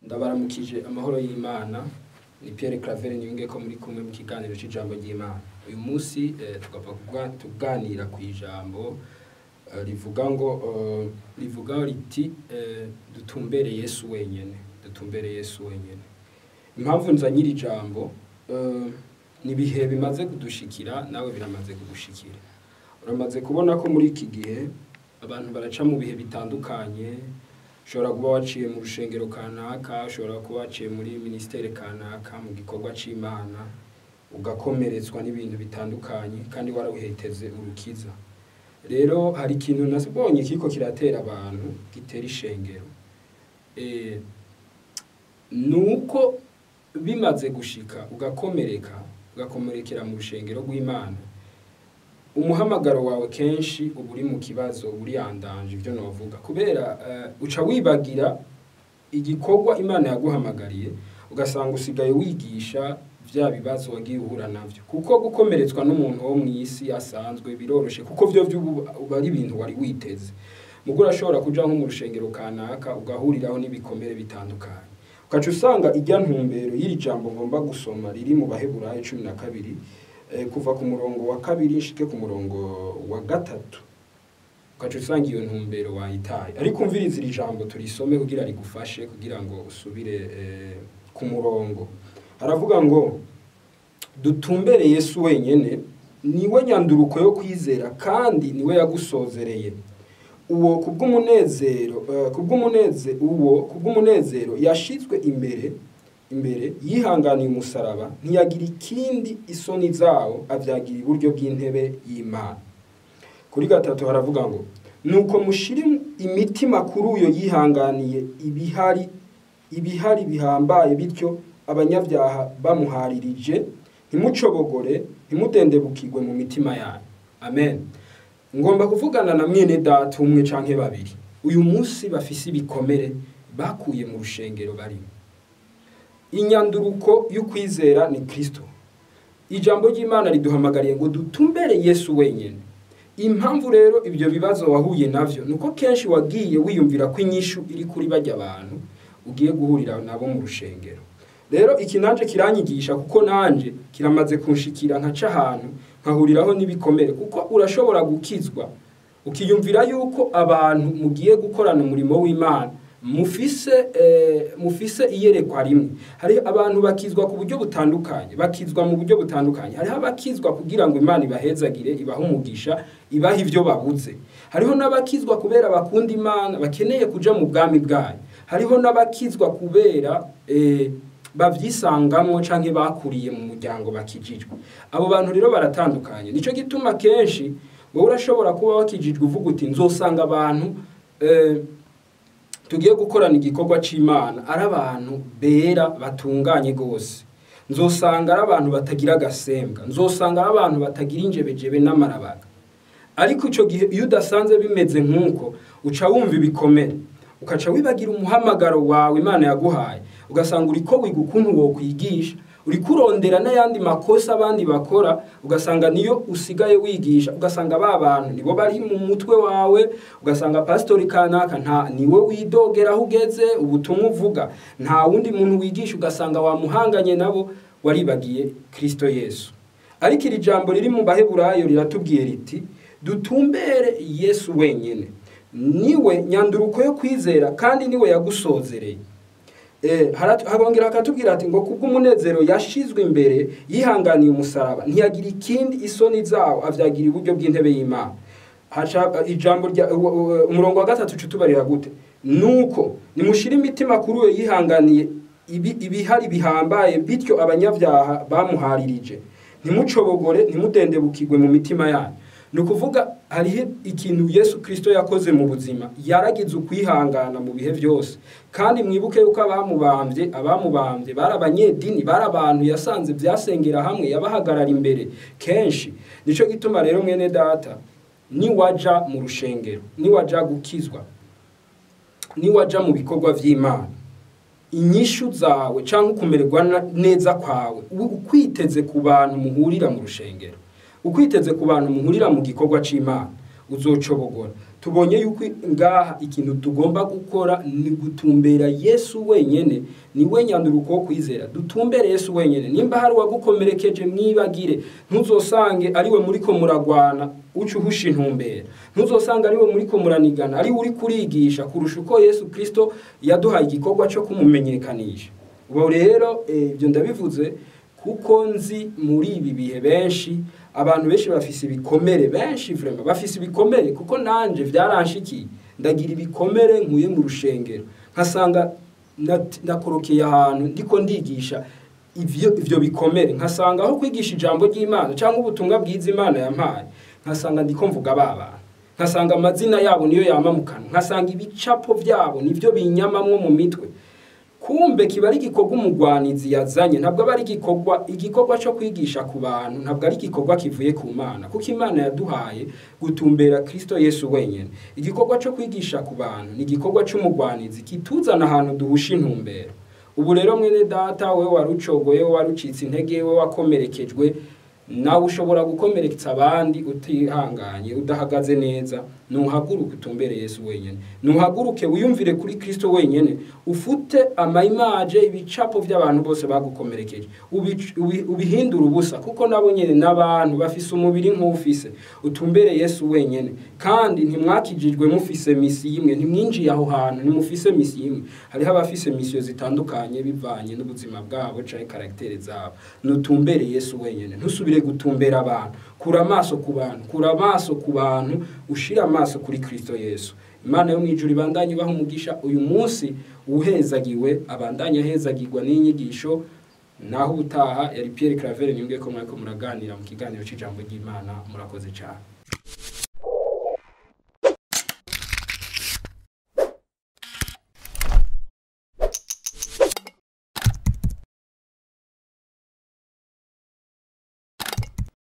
Ndabaramukije amahoro y'Imana. Ni Pierre Claver Niyungeko muri kumwe mu kiganiro c'ijambo ry'Imana. Uyu munsi tugomba tuganira ku ijambo rivuga ngo rivuga riti dutumbere Yesu wenyene, dutumbere Yesu wenyene. Impamvu nzanye iri jambo ni ibihe bimaze kudushikira, nawe biramaze kugushikira. Uramaze kubona ko muri iki gihe abantu baraca mu bihe bitandukanye. Ushobora kuba waciye mu rushengero kanaka, ushobora kuba waciye muri ministere kanaka, mu gikorwa c'Imana, ugakomeretswa n'ibintu bitandukanye kandi warawuheteze urukiza. Rero hari ikintu nasibonye kiriko kiratera abantu, gitera ishengero. Nuko bimaze gushika ugakomereka, ugakomerekera mu rushengero rw'Imana, umuhamagaro wawe kenshi uba uri mu kibazo, uba uri andanje, ivyo novuga. Kubera uca wibagira igikorwa Imana yaguhamagariye, ugasanga usigaye wigisha vya bibazo wagiye uhura navyo. Kuko gukomeretswa n'umuntu wo mw'isi asanzwe biroroshe, kuko vyo uba ari ibintu wari witeze. Mugo urashobora kuja nko mu rushengero kanaka ugahuriraho n'ibikomere bitandukanye, ugaca usanga ijya ntumbero y'iri jambo ngomba gusoma riri mu Baheburayo 12, kuva ku murongo wa 2 nshike ku murongo wa 3, ugaca usanga iyo ntumbero wayitaye. Ariko umviriza iri jambo turisome kugira rigufashe, kugira ngo usubire ku murongo. Haravuga ngo dutumbere Yesu wenyene, niwe nyanduruko yo kwizera kandi niwe yagusozereye. Uwo kubw'umunezero yashizwe imbere yihanganiye umusaraba, ntiyagira ikindi isoni zawo, avyagira iburyo bw'intebe y'Imana. Kuri 3 haravuga ngo nuko mushire imitima kuri uyo yihanganiye ibihari bihambaye, bityo abanyabyaha bamuharirije, ntimucobogore, ntimudendebukirwe mu mitima yanyu. Amen. Ngomba kuvugana na mwene data umwe canke babiri uyu munsi bafise ibikomere bakuye mu rushengero barimo. Inyanduruko y'ukwizera ni Kristo. Ijambo ry'Imana riduhamagariye ngo dutumbere Yesu wenyene. Impamvu rero ibyo bibazo wahuye navyo nuko kenshi wagiye wiyumvira ko inyishu iri kuri bajya abantu ugiye guhurira nabo mu rushengero. Rero iki nanje kiranyigisha, kuko nanje kiramaze kunshikira nkaca ahantu nkahuriraho n'ibikomere. Kuko urashobora gukizwa ukiyumvira yuko abantu mugiye gukorana umurimo w'Imana mufise iyerekwa rimwe. Hari abantu bakizwa ku buryo butandukanye, bakizwa mu buryo butandukanye. Hariho abakizwa kugira ngo Imana ibahezagire, ibahe umugisha, ibahe ivyo babuze. Hariho n'abakizwa kubera bakunda Imana, bakeneye kuja mu bwami bwayo. Hariho n'abakizwa kubera bavyisangamwo canke bakuriye mu muryango bakijijwe. Abo bantu rero baratandukanye. Nico gituma kenshi wowe urashobora kuba wakijijwe uvuga uti nzosanga abantu tugiye gukorana igikorwa c'Imana ari abantu bera batunganye gose, nzosanga ari abantu batagira agasembwa, nzosanga ari abantu batagira injebejebe n'amarabaga. Ariko ico gihe iyo udasanze bimeze nk'uko, uca wumva ibikomere, ukaca wibagira umuhamagaro wawe Imana yaguhaye, ugasanga uriko wiga ukuntu wokwigisha, uriko urondera n'ayandi makosa abandi bakora, ugasanga niyo usigaye wigisha, ugasanga ba bantu nibo bari mu mutwe wawe, ugasanga pastori kanaka nta niwe widogera aho ugeze ubutumwa uvuga, nta wundi muntu wigisha, ugasanga wamuhanganye nabo, waribagiye Kristo Yesu. Ariko iri jambo riri mu Baheburayo riratubwiye riti dutumbere Yesu wenyene, niwe nyanduruko yo kwizera kandi niwe yagusozereye. Harongera akatubwira ati ngo kubw'umunezero yashizwe imbere yihanganiye umusaraba, ntiyagira ikindi isoni zawo, avyagira iburyo bw'intebe y'Imana. Haca ijambo rya umurongo wa 3 ucutubarira gute? Nuko nimushire imitima kuri uyo yihanganiye ibihari bihambaye, bityo abanyabyaha bamuharirije, ntimucobogore, ntimudendebukirwe mu mitima yanyu. Nukuvuga hariho ikintu Yesu Kristo yakoze mu buzima, yaragize ukwihangana mu bihe byose. Kandi mwibuke yuko abamubambye bari abanyedini, bari abantu yasanze byasengera hamwe, yabahagarara imbere kenshi. Nico gituma rero mwene data, niwaja mu rushengero, niwaja gukizwa, niwaja mu bikorwa vy'Imana, inyishu zawe canke kumererwa neza kwawe ukwiteze ku bantu muhurira mu rushengero, ukwiteze ku bantu muhurira mu gikorwa c'Imana, Uzocobogora. Tubonye yuko ngaha ikintu tugomba gukora ni gutumbera Yesu wenyene, ni we nyanduruko wo kwizera. Dutumbere Yesu wenyene. Nimba hari uwagukomerekeje mwibagire, ntuzosange ari we muriko muragwana uca uhusha intumbero, ntuzosanga ari we muriko muranigana, ari we uri kurigisha kurusha uko Yesu Kristo yaduhaye igikorwa cyo kumumenyekanisha. Ubu rero ibyo ndabivuze kuko nzi muri ibi bihe benshi, abantu benshi bafise ibikomere, benshi vraiment bafise ibikomere, kuko nanje vyaranshikiye, ndagira ibikomere nkuye mu rushengero, nkasanga nakorokeye ahantu ndiko ndigisha ivyo bikomere, nkasanga aho kwigisha ijambo ry'Imana cyangwa ubutumwa bwiza Imana yampaye, nkasanga ndiko mvuga baba, nkasanga amazina yabo niyo yama mu kanwa, nkasanga ibicapo vyabo nivyo binyamamwo mu mitwe. Kumbe kiba ari igikorwa umugwanizi yazanye, ntabwo aba ari igikorwa cyo kwigisha ku bantu, ntabwo ari igikorwa kivuye ku Mana, kuko Imana yaduhaye gutumbera Kristo Yesu wenyene. Igikorwa cyo kwigisha ku bantu ni igikorwa cy'umugwanizi kituzana ahantu duhusha intumbero. Ubu rero mwene data, wewe warucogoye, wewe warucitse intege, wewe wakomerekejwe, nawe ushobora gukomeretsa abandi utihanganye, udahagaze neza. Nuhaguruke utumbere Yesu wenyene, nuhaguruke wiyumvire kuri Kristo wenyene, ufute amayimaje, ibicapo by'abantu bose bagukomerekeje, ubihindure ubusa, kuko nabo nyene n'abantu bafise umubiri nk'ufise. Utumbere Yesu wenyene. Kandi ntimwakijijwe mufise misi imwe, ntimwinjiye aho hantu ntimufise misi imwe. Hariho abafise misiyo zitandukanye bivanye n'ubuzima bwabo canke karaktere zabo. Nutumbere Yesu wenyene, ntusubire gutumbera abantu. Kura amaso ku bantu, kura amaso ku bantu, ushira amaso kuri Kristo Yesu. Imana yo mwijuru ibandanye ibaha umugisha uyu munsi, uhezagiwe abandanye ahezagirwa n'inyigisho. Naho utaha yari Pierre Claver Niyongeko, mwariko muraganira mu kiganiro c'ijambo ry'Imana. Murakoze cyane.